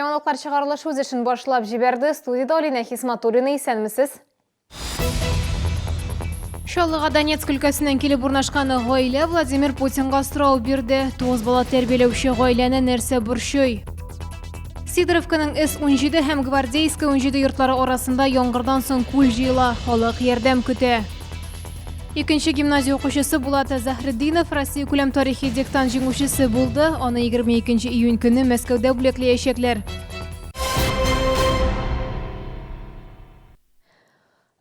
Яңалыклар чыгарылыш үз эшен башлап җибәрде. Студиядә Алинә Хисматуллина, исәнмесез. Чаллыга Донецк өлкәсеннән килеп урнашкан гаилә Владимир Путинга сорау бирде. Тугыз бала тәрбияләүче гаиләне нәрсә борчый? Сидоровканың С-17 һәм Гвардейская 17 йортлары арасында яңгырдан соң күл җыела. Халык ярдәм көтә. Икенче гимназия укучысы Булат Заһретдинов Россия күләм тарихи диктант җиңүчесе булды. Аны 22 июнь көнне Мәскәүдә бүләкләячәкләр.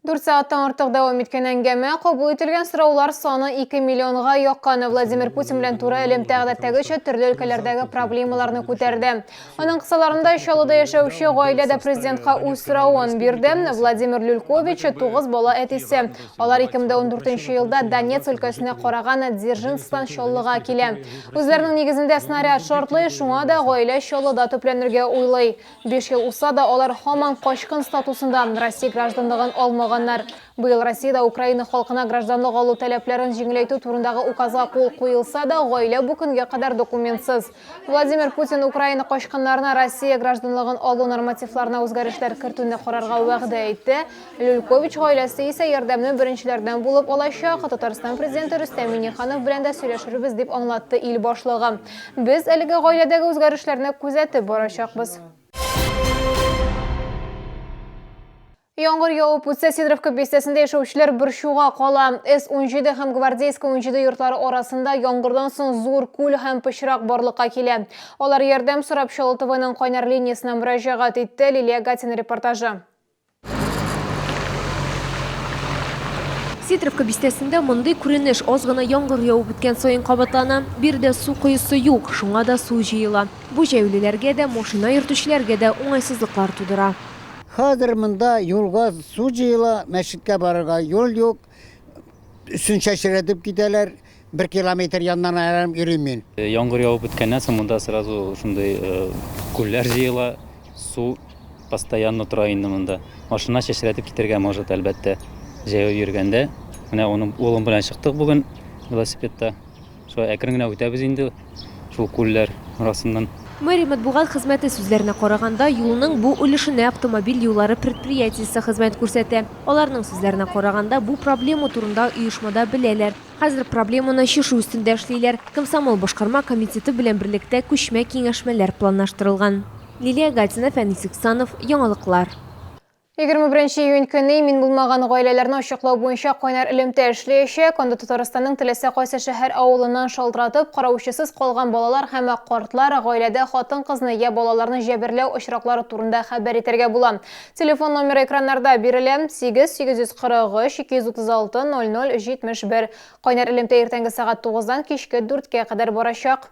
Дүрт сәгатьтән артык дәвам иткән әңгәмә кабул ителгән сораулар саны 2 миллионга якын. Владимир Путин белән туры элемтә гадәттәгечә төрле өлкәләрдәге проблемаларны күтәрде. Аның кысаларында Чаллыда яшәүче гаилә дә президентка үз соравын бирде. Владимир Люлькович тугыз бала әтисе. Алар 2014 елда Донецк өлкәсенә караган Дзержинсктан Чаллыга килә. Үзләренең нигезендә снаряд шартлый, шуңа да гаилә Чаллыда төпләнергә уйлый. Биш ел узса да, алар һаман качкын статусында, Россия гражданлыгын алмаганнар. Быел Россиядә Украина халкына гражданлык алу таләпләрен җиңеләйтү турындагы указга кул куелса да, гаилә бу көнгә кадәр документсыз. Владимир Путин Украина качкыннарына Россия гражданлыгын алу нормативларына үзгәрешләр кертүне карарга вәгъдә итте. Люлькович гаиләсе исә ярдәмне беренчеләрдән булып алачак. Татарстан Президенты Рөстәм Миңнеханов белән дә сөйләшербез, дип аңлатты ил башлыгы. Без әлеге гаиләдәге үзгәрешләрне күзәтеп барачакбыз. Яңгыр явып үтсә, Сидоровка бистәсендә яшәүчеләр борчуга кала. С-17 һәм Гвардейская 17 йортлары арасында яңгырдан соң зур күл һәм пычрак барлыкка килә. Алар ярдәм сорап Чаллы ТВның кайнар линиясенә мөрәҗәгать итте. Лилия Гатина репортажы. Сидоровка бистәсендә мондый күренеш аз гына яңгыр явып үткән саен кабатлана. Биредә су коесы юк, шуңа да су җыела. Бу җәяүлеләргә дә, машина йөртүчеләргә дә уңайсызлыклар тудыра. Хәзер монда юлга су җыела, мәчеткә барырга юл юк, өстен чәчрәтеп китәләр, бер километр яннан әйләнеп йөрим мин. Яңгыр явып үткәннән соң монда сразу шундый күлләр җыела, Су постоянно тора инде монда. Машина чәчрәтеп китәргә может, әлбәттә. Җәяү йөргәндә. Менә уның улым белән чыктык бүген велосипедта. Шулай әкрен генә үтәбез инде шул күлләр арасыннан. Мэрия матбугат хезмәте сүзләренә караганда, юлның бу өлешенә автомобиль юллары предприятиесе хезмәт күрсәтә. Аларның сүзләренә караганда, бу проблема турында оешмада беләләр. Хәзер проблеманы чишү өстендә эшлиләр. Комсомол башкарма комитеты белән берлектә күчмә киңәшмәләр планлаштырылган. Лилия Гатина, Фәнис Иксанов, Яңалыклар. 21 июнь көнне имин булмаган гаиләләрне ачыклау буенча кайнар элемтә эшләячәк. Анда Татарстанның теләсә кайсы шәһәр-авылыннан шалтыратып, караучысыз калган балалар һәм картлар, гаиләдә хатын-кызны я балаларны җәберләү очраклары турында хәбәр итәргә була. Телефон номеры экраннарда бирелә, 8 843 236 00 71. Кайнар элемтә иртәнге сәгать тугыздан кичке дүрткә кадәр барачак.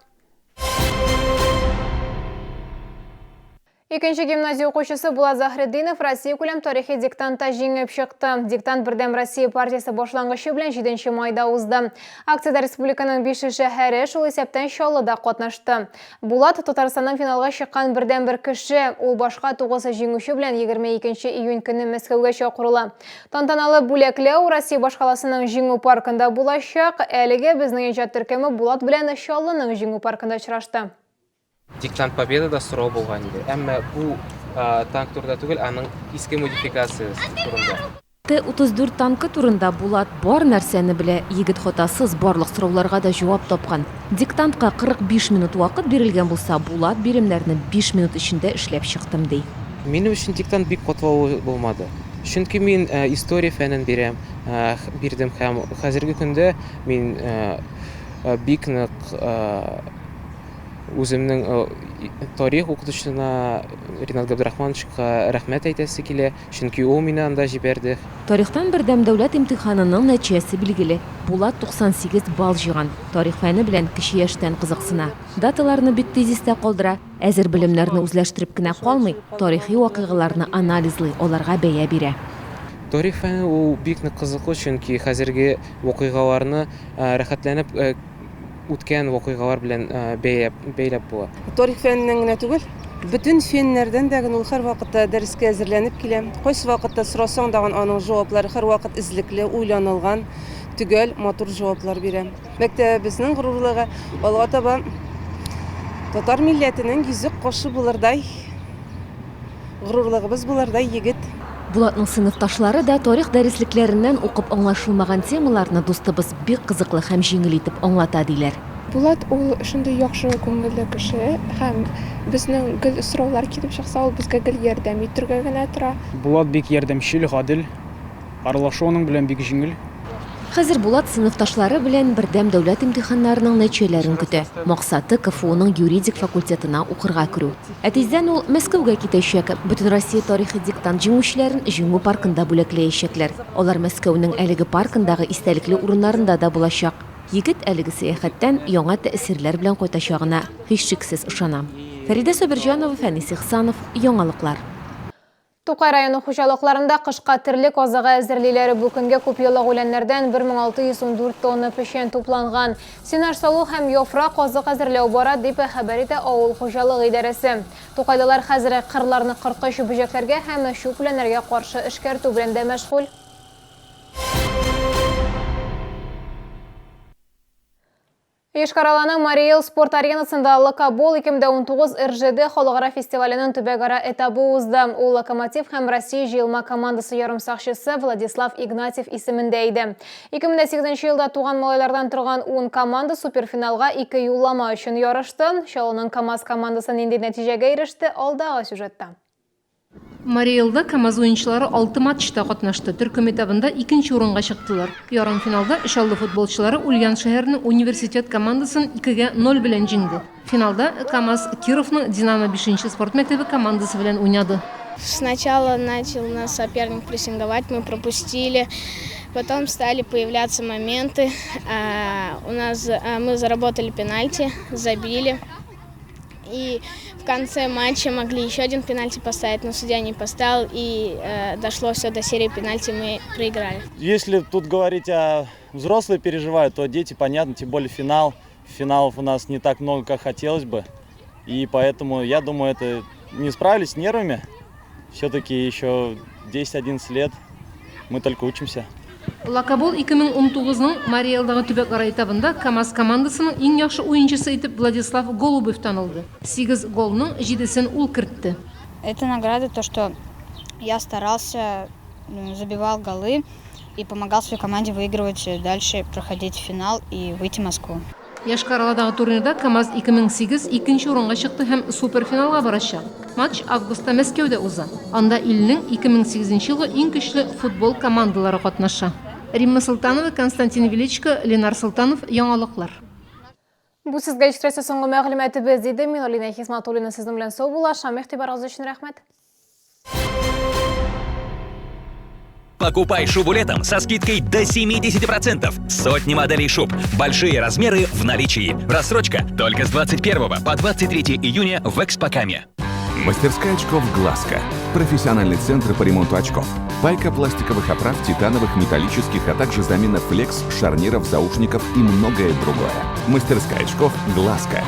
Икенче гимназия укучысы Булат Заһретдинов Россиякүләм тарихи диктантта җиңеп чыкты. Диктант Бердәм Россия партиясе башлангычы белән 7 майда узды. Акциядә республиканың биш шәһәре, шул исәптән Чаллы да катнашты. Булат, Татарстаннан финалга чыккан бердәнбер кеше. Ул башка тугыз җиңүче белән 22 июнь көнне Мәскәүгә чакырыла. Тантаналы бүләкләү Россия башкаласының Җиңү паркында булачак. Әлегә безнең иҗат төркеме Булат белән Чаллының Җиңү паркында очрашты. Диктант Победы да сорау булган иде. Әмма бу танк турында түгел, аның иске модификациясе турында. Т-34 танкы турында Булат бар нәрсәне белә. Егет хатасыз, барлык сорауларга да җавап тапкан. Диктантка 45 минут вакыт бирелгән булса, Булат биремнәрне биш минут эчендә эшләп чыктым, ди. Минем өчен диктант бик катлаулы булмады. Чөнки мин история фәнен бирәм, бирдем һәм хәзерге көндә мин бик нык үземнең тарих укытучысына Ринат Габдрахмановичка рәхмәт әйтәсе килә. Чөнки ул мине анда җибәрде. Тарихтан бердәм дәүләт имтиханының нәтиҗәсе билгеле, Булат 98 балл җыйган. Тарих фәне белән кече яшьтән кызыксына. Даталарны бик тиз истә калдыра, әзер белемнәрне үзләштереп кенә калмый, тарихи вакыйгаларны анализлый, аларга бәя бирә. Тарих фәне ул бик нык кызыклы, чөнки хәзерге вакыйгаларны рәхәтләнеп үткән вакыйгалар белән бәйләп, бәйләп була. Тарих фәненнән генә түгел, бөтен фәннәрдән дә ул һәрвакытта дәрескә әзерләнеп килә. Кайсы вакытта сорасаң дагын аның җаваплары һәрвакыт эзлекле, уйланылган, төгәл, матур җаваплар бирә. Мәктәбебезнең горурлыгы, алга таба татар милләтенең йөзек кашы булырдай. Горурлыгыбыз булырдай егет. Булатның сыйныфташлары да тарих дәреслекләреннән укып аңлашылмаган темаларны дустыбыз бик кызыклы һәм җиңел итеп аңлата, диләр. Булат ул шундый яхшы күңелле кеше һәм безнең гел сораулар килеп чыкса, ул безгә гел ярдәм итергә генә тора. Булат бик ярдәмчел, гадел. Аралашу аның белән бик җиңел. Хәзер Булат сыйныфташлары белән бердәм дәүләт имтиханнарының нәтиҗәләрен көтә. Максаты, КФУның юридик факультетына укырга керү. Ә тиздән ул Мәскәүгә китәчәк. Бөтенроссия тарихи диктант җиңүчеләрен Җиңү паркында бүләкләячәкләр. Алар Мәскәүнең әлеге паркындагы истәлекле урыннарында да булачак. Егет әлеге сәяхәттән яңа тәэсирләр белән кайтачагына һичшиксез ышана. Фәридә Сабирҗанова, Фәнис Ихсанов, Яңалыклар. Тукай районы хуҗалыкларында кышка терлек азыгы әзерлиләр. Бу көнгә күпьеллык үләннәрдән 1614 тонна печән тупланган. Сенаж салу һәм яфрак азык әзерләү бара, дип хәбәр итә авыл хуҗалыгы идарәсе. Тукайлылар хәзер кырларны корткыч бөҗәкләргә һәм чүп үләннәргә каршы эшкәртү белән дә мәшгуль. Йошкар-Оланың Марий Эл спорт аренасында Локобол 2019 РЖД халыкара фестиваленең төбәкара этабы узды. Ул Локомотив һәм Россия җыелма командасы ярымсакчысы Владислав Игнатьев исемендә иде. 2008 елда туган малайлардан торган 10 команда суперфиналга ике юллама өчен ярышты. Чаллының КАМАЗ командасы нинди нәтиҗәгә иреште, алдагы сюжетта. Марий Элда КАМАЗ уенчылары алты матчта катнашты, төркем этабында икенче урынга чыктылар. Ярымфиналда Чаллы футболчылары Ульян шәһәренең Университет командасын 2 гә 0 белән җиңде. Финалда КАМАЗ Кировның Динамо бишенче спорт мәктәбе командасы белән уйнады. Сначала начал нас соперник прессинговать, мы пропустили. Потом стали появляться моменты. У нас мы заработали пенальти, забили. И в конце матча могли еще один пенальти поставить, но судья не поставил, и дошло все до серии пенальти, мы проиграли. Если тут говорить о взрослые переживают, то дети, понятно, тем более финал. Финалов у нас не так много, как хотелось бы. И поэтому, я думаю, это не справились с нервами. Все-таки еще 10-11 лет, мы только учимся. Локобол 2019 ның Марий Элдагы төбәкара этабында КАМАЗ командасының иң яхшы уенчысы итеп Владислав Голубев танылды. Сигез голның җидесен ул кертте. Это награда, то, что я старался, забивал голы и помогал своей команде выигрывать дальше, проходить в финал и выйти в Москву. Йошкар-Оладагы турнирда КАМАЗ 2008 икенче урынга чыкты һәм суперфиналга барачак. Матч августта Мәскәүдә уза. Анда илнең 2008 елгы иң көчле футбол командалары катнаша. Римма Солтанова, Константин Величко, Ленар Солтанов, Яңалыклар. Бу сезгә җиткерәсе соңгы мәгълүматыбыз иде. Мин Алина Хисматуллина сезнең белән саубуллашам. Игътибарыгыз өчен рәхмәт. Покупай шубу летом со скидкой до 70%. Сотни моделей шуб. Большие размеры в наличии. Рассрочка только с 21 по 23 июня в Экспокаме. Мастерская очков «Глазка». Профессиональный центр по ремонту очков. Пайка пластиковых оправ, титановых, металлических, а также замена флекс, шарниров, заушников и многое другое. Мастерская очков «Глазка».